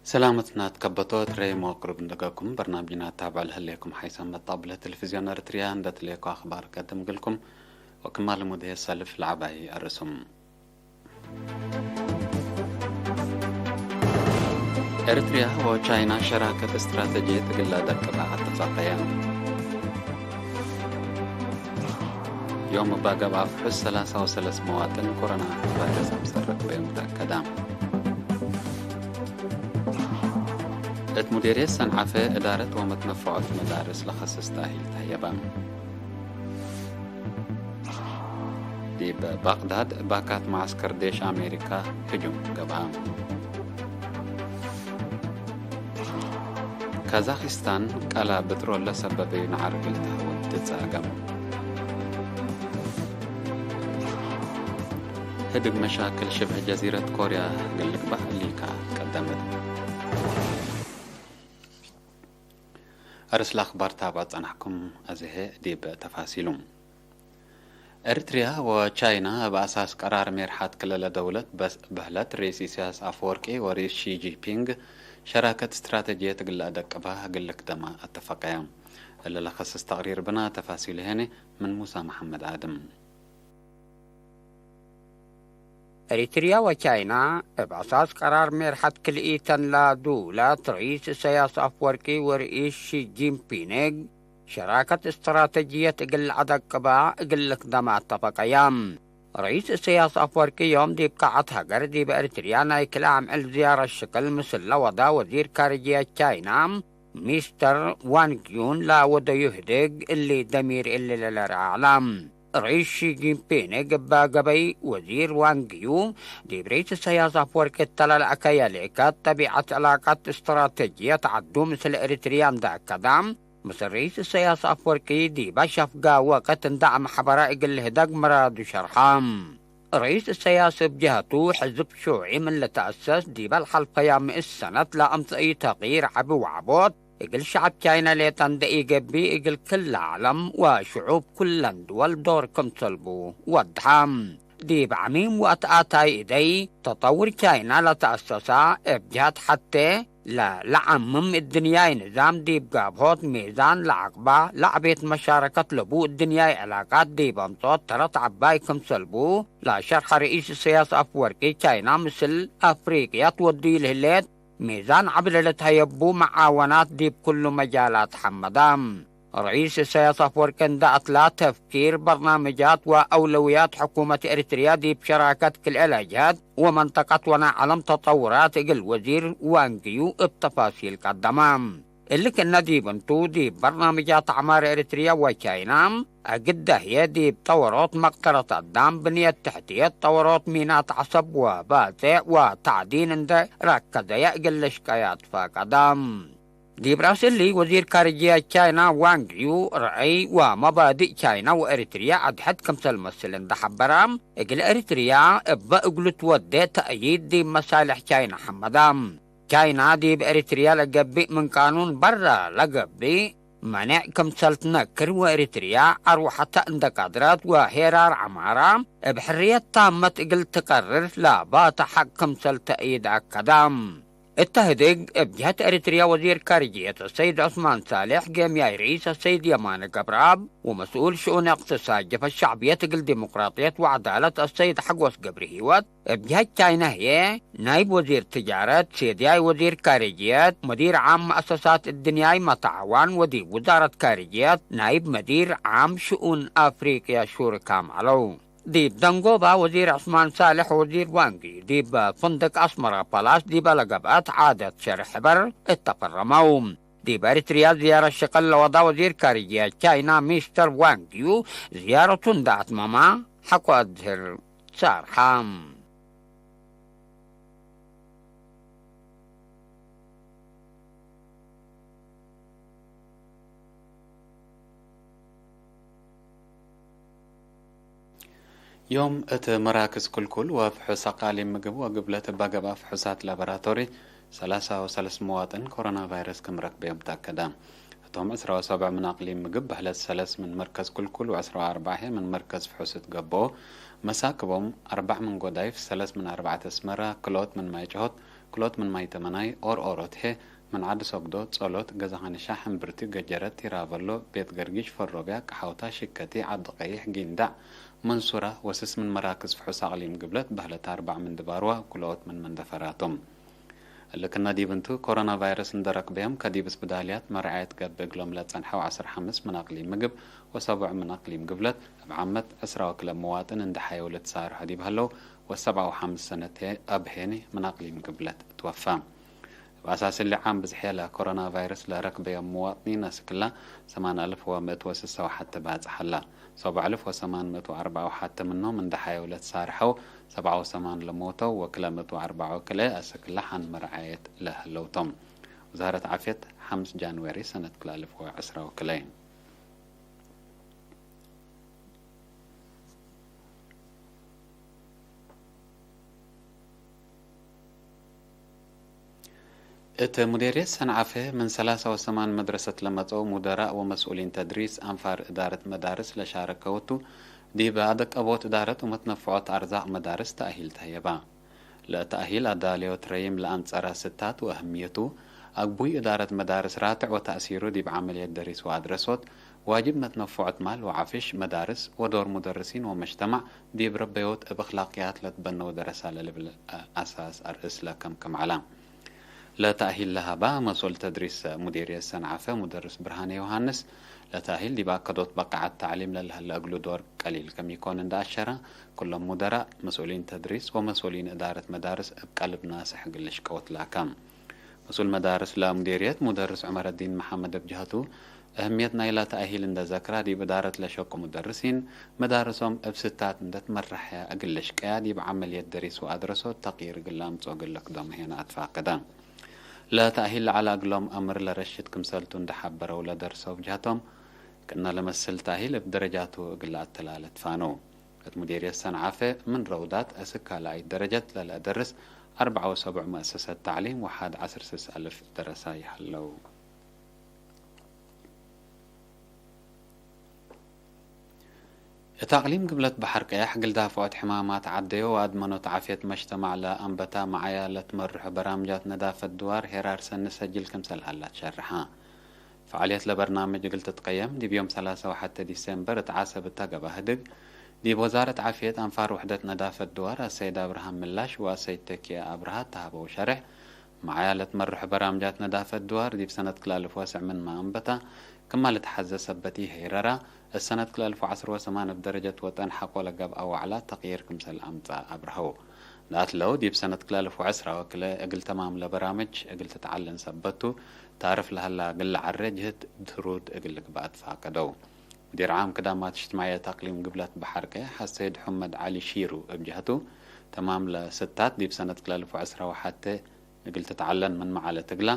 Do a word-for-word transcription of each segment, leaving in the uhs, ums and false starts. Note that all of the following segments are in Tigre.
ሰላመትና ትከበቶ እት ረይ መዋቅሩ ብንደገኩም በርናምጅና ታብዕ ለህሌኩም ሓይሰ መጣብለ ቴሌቪዝዮን ኤርትርያ እንደ ትሌኮ አኽባር ቀድም ግልኩም ወክማል ሙድሄ ሰልፍ ለዐባይ አርስም። ኤርትርያ ወቻይና ሸራከት እስትራተጂየት እግል ለአደቅባ አተፋቀየ። ዮም እባ ገብአ ፍሑስ ሰላሳ ወሰለስ መዋጥን ኮሮና ቫይረስ አምሰረት ወዮም ተአከዳ። እት ሙዴርየት ሰንዓፈ እዳረት ወመትነፈዖት መዳርስ ለኸስስ ተእሂል ተህየበ። ዲብ ባቅዳድ ባካት መዓስከር ዴሽ አሜሪካ ህጁም ገብአ። ካዛኪስታን ቀላ ብትሮል ለሰበበዩ ነዓር እግል ተሀወድ ትጻገም። ህድግ መሻክል ሽብህ ጀዚረት ኮርያ እግል ልግባእ ሊካ ቀደመት። አርስ ለአኽባር ታብዕ ጸናሕኩም። አዜ ዲብ ተፋሲሉ። ኤርትርያ ወቻይና እብ አሳስ ቀራር ሜርሐት ክልለ ደውለት በስ-፣ በህለት ርኢስ ኢሳያስ አፈወርቂ ወርኢስ ሺ ጂንፒንግ ሸራከት ስትራተጂየት እግል ለአደቅባ እግል ልክደማ አተፈቀየ። እለ ለከስስ ተቅሪር ብና ተፋሲሉ ሄኒ ምን ሙሳ መሐመድ አድም። ኤሪትርያ ወቻይና እብ አሳስ ቀራር ሜርሐት ክልኢተን ለዱውለት ርኢስ ኢሳያስ አፍወርቂ ወርኢስ ሺ ጂንፒንግ ሸራከት እስትራተጅየት እግል ለአደቅባ እግል ልክደማ አተፈቀያ። ርኢስ ኢሳያስ አፍወርቂ ዮም ዲብ ቃዐት ሀገር ዲብ ኤሪትርያ ናይ ክልኤ አምዕል ዝያረት ሽቅል ምስል ለወዳ ወዚር ካርጅየት ቻይና ሚስተር ዋንግ ዩን ለወደዩ ህድግ እሊ ደሚር እሊ ለለርአ ዐለ። ርኢስ ሺ ጂንፒንግ እበ ገበይ ወዚር ዋንግ ዩ ዲብ ርኢስ ኢሳያስ አፍወርቂ እተ ለለአከየ ሌከት ጠቢዐት ዕላቀት እስትራተጅየት ዐዱ ምስል ኤሪትርያ እንደ አከደ፣ ምስል ርኢስ ኢሳያስ አፍወርቂ ዲበ ሸፍጋ ወቅት እንደ አምሐበረ እግል ልህደግ ምራዱ ሸርሐ። ርኢስ ኢሳያስ እብ ጀሀቱ፣ ሕዝብ ሹዒ ምን ልትአሰስ ዲበ ለሐልፈያ ምእት ሰነት ለአምጽአዩ ተቅዪር ዐቢ ወዐቦት፣ እግል ሸዐብ ቻይና ሌጠ እንደ ኢገብእ እግል ክለ ዐለም ወሽዑብ ኩለን ድወል ዶር ክምሰልቡ ወድሐ። ዲብ ዐሚም ወአትአታይ እደይ፣ ተጠውር ቻይና ለተአሰሳ፣ እብ ጀሀት ሐቴ፣ ለ-፣ ለዐምም እድንያይ ንዛም ዲብ ጋብሆት ሚዛን ለዐቅባ ለዐቤት መሻረከት ለቡ እድንያይ ዕላቃት ዲብ አምጾት ተረት ዐባይ ክምሰልቡ ለሸርሐ ርኢስ ኢሳያስ አፍወርቂ፣ ቻይና ምስል አፍሪቅያ ትወድዩ ለህሌት ሚዛን ዐቢ ለልትሀየቡ መዓወናት ዲብ ኩሉ መጃላት ሐመዳ። ርኢስ ኢሳያስ አፍወርቂ እንደ አትላ ተፍኪር በርናምጃት ወአውለውያት ሕኩመት ኤሪትርያ ዲብ ሸራከት ክልኤ ለጅሀት ወመንጠቀት ወናይ ዐለም ተጠውራት እግል ወዚር ዋንግ ዩ እብ ተፋሲል ቀደመ። እሊ ክእነ ዲብ እንቱ፣ ዲብ በርናምጃት አዕማር ኤሪትርያ ወቻይና፣ አግደ ህዬ ዲብ ጠወሮት መቅተረት አዳም፣ ብንየት ተሕትየት፣ ጠወሮት ሚናት ዐሰብ ወባጼዕ ወተዕዲን እንዴ ረከዘየ እግል ልሽቀየ አትፋቀደ። ዲብ ረአስ እሊ፣ ወዚር ካርጅየት ቻይና ዋንግ ዩ፣ ረአይ ወመባድእ ቻይና ወኤሪትርያ አድሕድ ክምሰል መስል እንዴ ሐበረ፣ እግል ኤሪትርያ እበ እግሉ ትወዴ ተእይድ ዲብ መሳልሕ ቻይና ሐመደ። ቻይና ዲብ ኤሪትርያ ለገብእ ምን ቃኑን በረ ለገብእ መኔዕ ክምሰል ትነክር ወኤሪትርያ አርወሐተ እንደ ቀድረት ወሄራር ዐማራ እብ ሕርየት ታመት እግል ትቀርር ለባተ ሐቅ ክምሰል ተእይድ አከደ። እተ ህድግ እብ ጀህት ኤሪትርያ ወዚር ካርጅየት አሰይድ ዑስማን ሳልሕ፣ ጌምያይ ርኢስ አሰይድ የማነ ገብረአብ ወመስኡል ሽኡን እቅትሳድ ጀብሀት ሸዕብየት እግል ዲሞቅራጥየት ወዐዳለት አሰይድ ሐጎስ ገብረሂወት፣ እብ ጀህት ቻይና ህዬ፣ ናይብ ወዚር ትጃረት፣ ሴድያይ ወዚር ካርጅየት፣ ሙዲር ዓም መአሰሳት እድንያይ መተዓዋን ወዲብ ውዛረት ካርጅየት ናይብ ሙዲር ዓም ሽኡን አፍሪቅያ ሹርካም ዐለው። ዲብ ደንጎባ ወዚር ዑስማን ሳልሕ ወወዚር ዋንጊ ዲብ ፍንድቅ አስመራ ፓላስ ዲበ ለገብአት ዓደት ሸርሕ ሕበር እተፈረመው። ዲብ ኤሪትርያ ዝያረት ሽቅል ለወዳ ወዚር ካርጅየት ቻይና ሚስተር ዋንግ ዩ ዝያረቱ እንደ አትመማ ሐቆ አዝህር ሳርሐ። ዮም እት መራክዝ ክልኩል ወፍሑስ አቃሊም ምግብ ወግብለት እበ ገብአ ፍሑሳት ላቦራቶሪ፣ ሰላሳ ወሰለስ መዋጥን ኮሮና ቫይረስ ክም ረክበዮም ተአከደ። ህቶም ዕስራ ወሰብዕ ምን አቅሊም ምግብ በህለት ሰለስ ምን መርከዝ ክልኩል ወዕስራ ወአርበዕ ህይ ምን መርከዝ ፍሑስ እት ገብኦ፣ መሳክቦም አርበዕ ምን ጎዳይፍ፣ ሰለስ ምን አርበዕት አስመረ፣ ክልኦት ምን ማይ ጨሆት፣ ክሎት ምን ማይ ተመናይ፣ ኦርኦሮት ህዬ፣ ምን ዐዲ ሰግዶ፣ ጸሎት፣ ገዘ ኸንሻሕ፣ እምብርቲ፣ ገጀረት፣ ቲራቨሎ፣ ቤት ገርጊሽ፣ ፈሮብያ፣ ቀሐውታ፣ ሽከቲ፣ ዐዲ ቀይሕ፣ ጊንዳዕ፣ መንሱራ ወስስ ምን መራክዝ ፍሑስ አቅሊም ግብለት በህለት አርበዕ ምን ድባርዋ፣ ክልኦት ምን መንደፈራ ቶም። እሊ ክነ ዲብ እንቱ፣ ኮሮና ቫይረስ እንዴ ረክበዮም፣ ከዲብ እስብዳልያት መርዓየት ገብእ እግሎም ለጸንሐው ዐስር ሐምስ ምን አቅሊም ምግብ ወሰቡዕ ምን አቅሊም ግብለት፣ እብ ዓመት ዕስራ ወክልኤ መዋጥን እንዴ ሐየው ልትሳርሖ ዲብ ሀለው፣ ወሰብዓ ወሐምስ ሰነት አብ ሄኒ ምን አቅሊም ግብለት ትወፋ። እብ አሳስ እሊ ዓም ብዝሕ ለኮሮና ቫይረስ ለረክበዮም መዋጥኒን አስክላ ሰማን አልፍ ወምእት ወስሳ ወሐተ ባጽሕ ሀላ። ሰብዓ አልፍ ወሰማን ምእት ወአርበዓ ወሐተ ምኖም እንዴ ሐየው ለትሳርሐው፣ ሰብዓ ወሰማን ለሞተው ወክልኤ ምእት ወአርበዓ ወክልኤ አስክላ ሐን መርዓየት ለህለው ቶም። ውዛረት ዓፍየት፣ ሐምስ ጃንዌሪ ሰነት ክልኤ አልፍ ወዕስራ ወክልኤ። እት ሙዴርየት ሰንዓፈ ምን ሰላሳ ወሰማን መድረሰት ለመጽአው ሙደራእ ወመስኡሊን ተድሪስ፣ አንፋር እዳረት መዳርስ ለሻረከው ቱ፣ ዲብ አደቀቦት እዳረት ወመትነፍዖት አርዛቅ መዳርስ ተእሂል ተህየባ። ለተእሂል አዳለዮት ረይም ለአንጸረ ስታት ወአህምየቱ፣ አግቡይ እዳረት መዳርስ ራትዕ ወተእሲሩ ዲብ ዐመልየት ደሪስ ወአድረሶት፣ ዋጅብ መትነፍዖት ማል ወዓፍሽ፣ መዳርስ ወዶር ሙደርሲን ወመጅተማዕ ዲብ ረበዮት እብ እክላቅያት ለትበነው ደረሳ ለልብል አሳስ አርእስ ለከምክም ዐላ። ለተእሂል ለሀባ መስኡል ተድሪስ ሙዲርየት ሰንዓፈ ሙደርስ ብርሃነ ዮሃንስ፣ ለተእሂል ዲብ አከዶት በቃዐት ተዕሊም ለለሀለ እግሉ ዶር ቀሊል ከሚኮን እንደ አሸረ፣ ኩሎም ሙደራእ፣ መስኡሊን ተድሪስ ወመስኡሊን እዳረት መዳርስ እብ ቀልብ ናስሕ እግል ልሽቀው ትላከ። መስኡል መዳርስ ለሙዲርየት ሙደርስ ዑመረዲን መሐመድ እብ ጀሀቱ፣ እህምየት ናይላ ተእሂል እንደ ዘክራ፣ ዲብ እዳረት ለሸቁ ሙደርሲን፣ መዳርሶም እብ ስታት እንደ ትመረሐ እግል ልሽቀያ፣ ዲብ ዐመልየት ደሪስ ወአድረሶት ተቅይር እግል ለአምጽኦ እግል ልክደም ሄነ አትፋቀደ። ለተእሂል ለዐለ እግሎም አምር ለረሽድ ክምሰልቱ እንደ ሐበረው ለደርሰው ጀሀቶም፣ ክእነ ለመስል ተእሂል እብ ደረጃቱ እግል ለአተላለ ትፋነው። እት ሙዲርየት ሰንዓፈ ምን ረውዳት እስክ ካልኣይት ደረጀት ለለአደርስ አርበዓ ወሰቡዕ መአሰሰት ተዕሊም ወሐድ ዐስር ስስ አልፍ ደረሳይ ሀለው። እት አቅሊም ግብለት በሐር ቀያሕ እግል ዳፍዖት ሕማማት ዐደዮ ወአድመኖት ዓፍየት መጅተማዕ ለአንበታ መዓያ ለትመርሑ በራምጃት ነዳፈት ድዋር ሄራር ሰኒ ሰጅል ክምሰል ሀላ ትሸርሐ። ፈዓልየት ለበርናምጅ እግል ትትቀየም ዲብ ዮም ሰላሳ ወሐተ ዲሴምበር እት ዐሰብ እተ ገብአ ህድግ፣ ዲብ ወዛረት ዓፍየት አንፋር ውሕደት ነዳፈት ድዋር አሰይድ አብርሃም ምላሽ ወአሰይድ ተኪየ አብርሃ ተሀበው ሸሬሕ፣ መዓያ ለትመርሑ በራምጃት ነዳፈት ድዋር ዲብ ሰነት ክልኤ አልፍ ወስዕ ምንመ አንበታ፣ ክማ ልትሐዘ ሰበት ኢሀይረራ፣ እት ሰነት ክልኤ አልፍ ወዐስር ወሰማን እብ ደረጀት ወጠን ሐቆ ለገብአ ወዕላ ተቅይር ክምሰል አምጽአ አብርሀው። ለአትለው ዲብ ሰነት ክልኤ አልፍ ወዐስራ ወክልኤ እግል ተማም ለበራምጅ እግል ትትዐለን ሰበቱ፣ ታርፍ ለሀላ እግል ለዐሬ ጅህት ትሩድ እግል ልግበእ ትፋቀደው። ሙዲር ዓም ክዳማት እጅትማዕየት አቅሊም ግብለት በሐር ቀያሕ አሰይድ ሑመድ ዐሊ ሺሩ እብ ጀህቱ፣ ተማም ለስታት ዲብ ሰነት ክልኤ አልፍ ወዐስራ ወሐቴ እግል ትትዐለን ምንመ ዐለት እግላ፣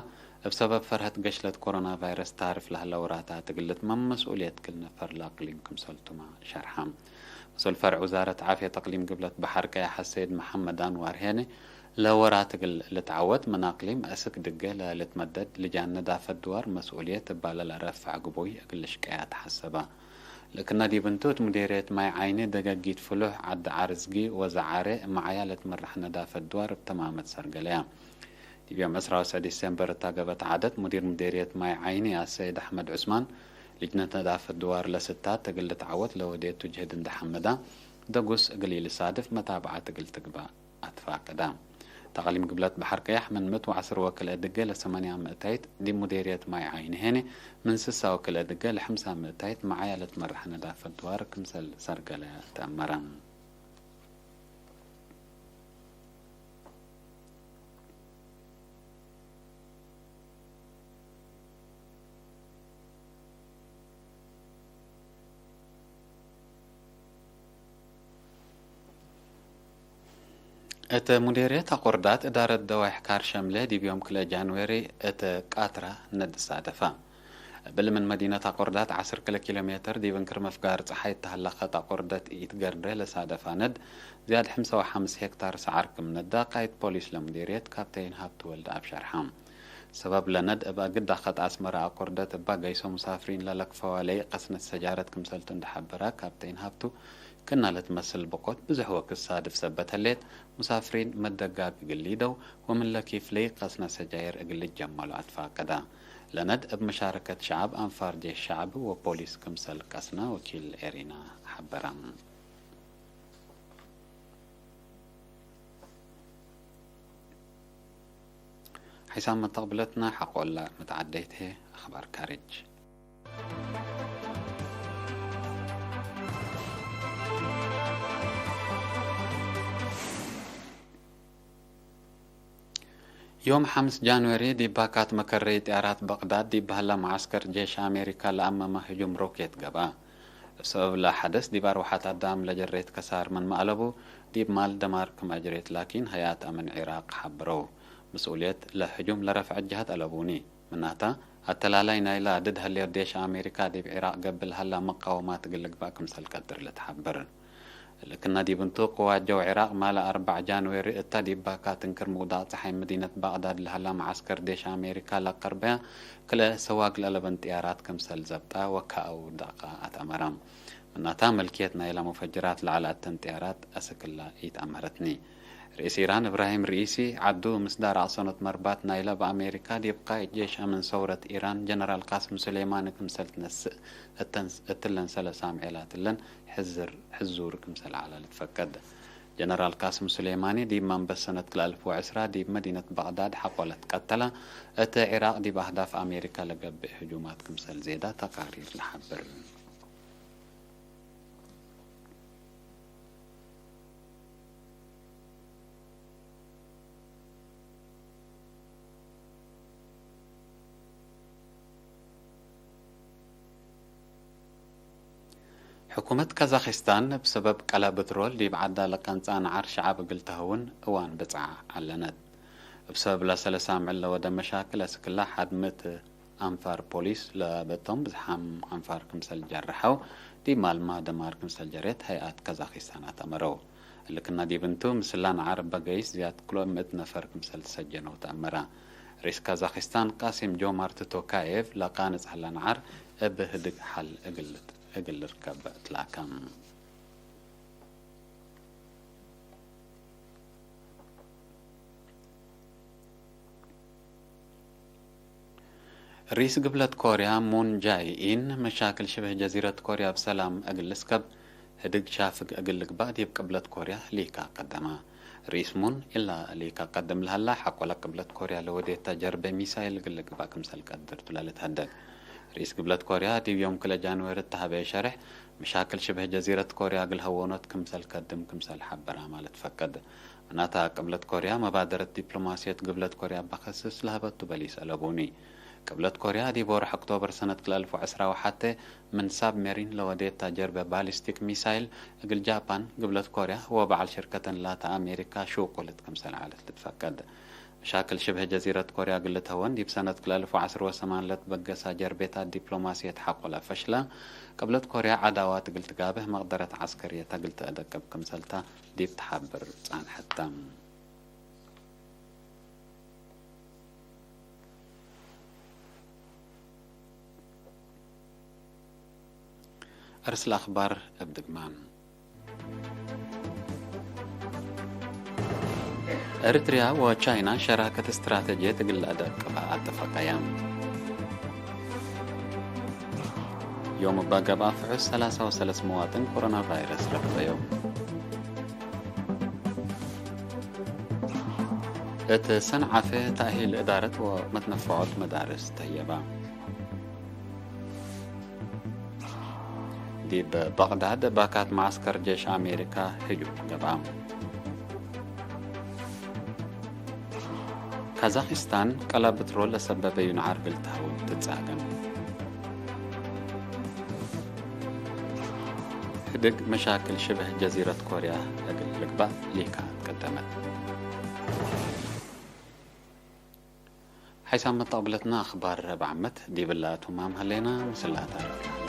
እብ ሰበብ ፈርሀት ገሽለት ኮሮና ቫይረስ ታርፍ ለሀለ ወራታት እግል ልትመም መስኡልየት ክል ነፈር ለአቅሊም ክምሰልቱመ ሸርሐ። መስኡል ፈርዕ ውዛረት ዓፍየት አቅሊም ግብለት በሐር ቀያሕ አሰይድ መሐመድ አንዋር ሄነ፣ ለወራት እግል ልትዐወት ምን አቅሊም አስክ ድገ ለልትመደድ ልጃን ነዳፈት ድዋር መስኡልየት እባለ ለረፍዕ ግቡይ እግል ልሽቀያ ተሐሰበ። ለክነ ዲብ እንቱ እት ሙዴርየት ማይ ዓይኒ፣ ደገጊት ፍሉሕ፣ ዐዲ ዓርዝጊ ወዘዓሬ መዓያ ለትመራሕ ነዳፈት ድዋር እብ ተማመት ሰርገለያ። ዲብ ዮም ዕስራ ወሰዕ ዲሴምበር እታ ገብአት ዓደት፣ ሙዲር ሙዴርየት ማይ ዓይኒ አሰይድ አሕመድ ዑስማን፣ ልጅነት ነዳፈት ድዋር ለስታት እግል ልትዐወት ለወዴቱ ጅህድ እንደ ሐመዳ፣ ደጉስ እግል ኢልሳድፍ መታብዐት እግል ትግበእ አትፋቀዳ። ተቅሊም ግብለት በሐር ቀያሕ ምን ምእት ወዐስር ወክልኤ ድገ ለሰማንያ ምእታይት፣ ዲብ ሙዴርየት ማይ ዓይኒ ሄኔ ምን ስሳ ወክልኤ ድገ ለሐምሳ ምእታይት መዓያ ለትመረሐ ነዳፈት ድዋር ክምሰል ሰርገለ ተአመረ። እት ሙዴርየት አቆርዳት እዳረት ደዋይሕ ካር ሸምለ ዲብ ዮም ክልኤ ጃንዌሪ እት ቃትራ ነድ ሳደፈ። እብል ምን መዲነት አቆርዳት ዐስር ክለ ኪሎ ሜትር ዲብ እንክር መፍጋር ጸሓይ እተ ሀላ ኸጥ አቆርደት ኢትገርንሬ ለሳደፋ ነድ ዝያድ ሐምሳ ወሐምስ ሄክታር ሰዓር ክም ነዳ ቃይድ ፖሊስ ለሙዴርየት ካፕቴን ሀብቱ ወልደአብ ሸርሐ። ሰበብ ለነድ እብ አግዳ ኸጥ አስመረ አቆርደት እባ ገይሶ ሙሳፍሪን ለለክፈዋ ለኢቀስነት ሰጃረት ክምሰልቱ እንደ ሐበረ ካፕቴን ሀብቱ፣ ክእነ ለትመስል ብቆት ብዙሕ ወክድ ሳድፍ ሰበት ህሌት፣ ሙሳፍሪን መደጋግ እግል ሊደው ወምን ለኪፍ ለኢቀስነ ሰጃይር እግል ልጀመሉ አትፋቀዳ። ለነድ እብ መሻረከት ሸዐብ አንፋር ጄሽ ሸዐብ ወፖሊስ ክምሰል ቀስነ ወኪል ኤሪና ሐበረ። ሐይሳም መተቅብለትነ ሐቆለ መትዓደይት ህዬ፣ አኽባር ካርጅ። ዮም ሐምስ ጃንወሪ ዲብ ባካት መከረይ ጥያራት በቅዳድ ዲብ በህለ መዓስከር ጄሽ አሜሪካ ለአመመ ህጁም ሮኬት ገብአ። እብ ሰበብ ለሐደስ ዲብ አርወሐት አዳም ለጀሬት ከሳር ምንመ አለቡ፣ ዲብ ማል ደማር ክም አጅሬት ላኪን፣ ሀይአት አምን ዒራቅ ሐብረው። መስኡልየት ለህጁም ለረፍዐ ጀሀት አለቡኒ። ምናተ፣ አተላላይ ናይላ ድድ ህሌት ዴሽ አሜሪካ ዲብ ዒራቅ ገብእ ለሀላ መቃወማት እግል ልግባእ ክምሰል ቀድር ልትሐብር። እሊ ክእነ ዲብ እንቱ፣ ቅዋት ጀው ዒራቅ ማለ አርበዕ ጃንዌሪ እተ ዲብ ባካት እንክር ምውዳቅ ጸሓይ መዲነት ባቅዳድ ለሀላ መዓስከር ዴሽ አሜሪካ ለቀርበያ ክልኤ ሰዋግ ለአለበን ጥያራት ክምሰል ዘብጣ ወከአው ደቅቃ አትአመራ። ምናታ፣ መልክየት ናይላ ሙፈጅራት ለዐለ እተን ጥያራት አስክ እላ ኢተአመረትኒ። ርኢስ ኢራን እብራሂም ርኢሲ፣ ዐዱ ምስዳር አቅሰኖት መርባት ናይለ በአሜሪካ ዲብ ቃእድ ጄሽ አምን ሰውረት ኢራን ጀነራል ቃስም ሱሌማኒ ክምሰል ትነስእ እተን፣ እትለን ሰለስ አምዔላት እለን ሕዝር፣ ሕዙር ክምሰል ዐለ ልትፈቀድ። ጀነራል ቃስም ሱሌማኒ ዲብ መንበስ ሰነት ክልኤ አልፍ ወዕስራ ዲብ መዲነት ባቅዳድ ሐቆ ለትቀተለ፣ እት ዒራቅ ዲብ አህዳፍ አሜሪካ ለገብእ ህጁማት ክምሰል ዜዳ ተቃሪር ለሐብር። ሕኩመት ካዛኪስታን እብ ሰበብ ቀለ ብትሮል ዲብ ዐዳ ለቀንጸ አንዓር ሸዐብ እግል ተሀውን እዋን ብጽዓ ዐለነት። እብ ሰበብ ለሰለስ አምዕል ለወደ መሻክል አስክላ ሐድ ምእት አንፋር ፖሊስ ለበቶም ብዝሓም አንፋር ክምሰል ጀርሐው፣ ዲብ ማልማ ደማር ክምሰል ጀሬት ሀይአት ካዛኪስታን አትአመረው። እሊ ክእነ ዲብ እንቱ፣ ምስላ ነዓር እበ ገይስ ዝያድ ክሎ ምእት ነፈር ክምሰል ትሰጀነው ተአመረ። ርኢስ ካዛኪስታን ቃሲም ጆማርት ቶካዬቭ፣ ለቃንጽ ሀለ ነዓር እብ ህድግ ሐል እግል፣ እግል ልርከብ ትላከም። ርኢስ ግብለት ኮርያ ሙን ጃይ ኢን፣ መሻክል ሽብህ ጀዚረት ኮርያ እብ ሰላም እግል ልስከብ ህድግ ሻፍግ እግል ልግባእ ዲብ ቅብለት ኮርያ ሊካ ቀደመ። ርኢስ ሙን፣ እላ ሊካ ቀድም ለሀላ ሐቆለ ቅብለት ኮርያ ለወዴታ ጀርቤ ሚሳይል እግል ልግባእ ክምሰል ቀድር ቱ ለልትሀደግ። ርኢስ ግብለት ኮርያ ዲብ ዮም ክለ ጃንዌሪ እተ ሀበየ ሸሬሕ፣ መሻክል ሽብህ ጀዚረት ኮርያ እግል ሀወኖት ክምሰል ከድም ክምሰል ሐበራመ ልትፈቀድ። ምናተ፣ ቅብለት ኮርያ መባደረት ዲፕሎማስየት ግብለት ኮርያ እበ ከስስ ለሀበቱ በሊስ አለቡኒ። ቅብለት ኮርያ ዲብ ወርሕ ኦክቶበር ሰነት ክልኤ አልፍ ወዐስራ ወሐቴ ምን ሳብሜሪን ለወዴታ ጀርበ ባሊስቲክ ሚሳይል እግል ጃፓን፣ ግብለት ኮርያ ወበዐል ሽርከተን ላተ አሜሪካ ሹቁልት ክምሰል ዐለት ልትፈቀድ። መሻክል ሽብህ ጀዚረት ኮርያ እግል ልትሀወን ዲብ ሰነት ክልኤ አልፍ ወዐስር ወሰማን ለትበገሳ ጀርቤታት ዲፕሎማስየት ሐቆለ ፈሽለ። ቅብለት ኮርያ ዐዳዋት እግል ትጋብህ መቅደረት ዐስከርየት እግል ተአደቅብ ክምሰልታ ዲብ ተሓብር ጻንሐት ተ። አርስለ አኽባር እብ ድግማን። ኤሪትርያ ወቻይና ሸራከት እስትራተጅየት እግል ለአደቅባ አተፈቀያ። ዮም እበ ገብአ ፍሑስ ሰላሳ ወሰለስ መዋጥን ኮሮና ቫይረስ ረክበዮም። እት ሰንዓፈ ተእሂል እዳረት ወመትነፈዖት መዳርስ ተህየባ። ዲብ በቅዳድ ባካት መዓስከር ጄሽ አሜሪካ ህጁም ገብአ። ካዛኪስታን ቀለ ብትሮል ለሰበበዩ ነዓር እግል ተሀውል ትትጻገም። ህድግ መሻክል ሽብህ ጀዚረት ኮርያ እግል ልግባእ ሊካ ትቀደመት። ሐይሳም መተቅብለትነ አኽባር ረብዕ ዓመት ዲብለ ቱማም ሀሌነ፣ ምስላ ታረፍነ።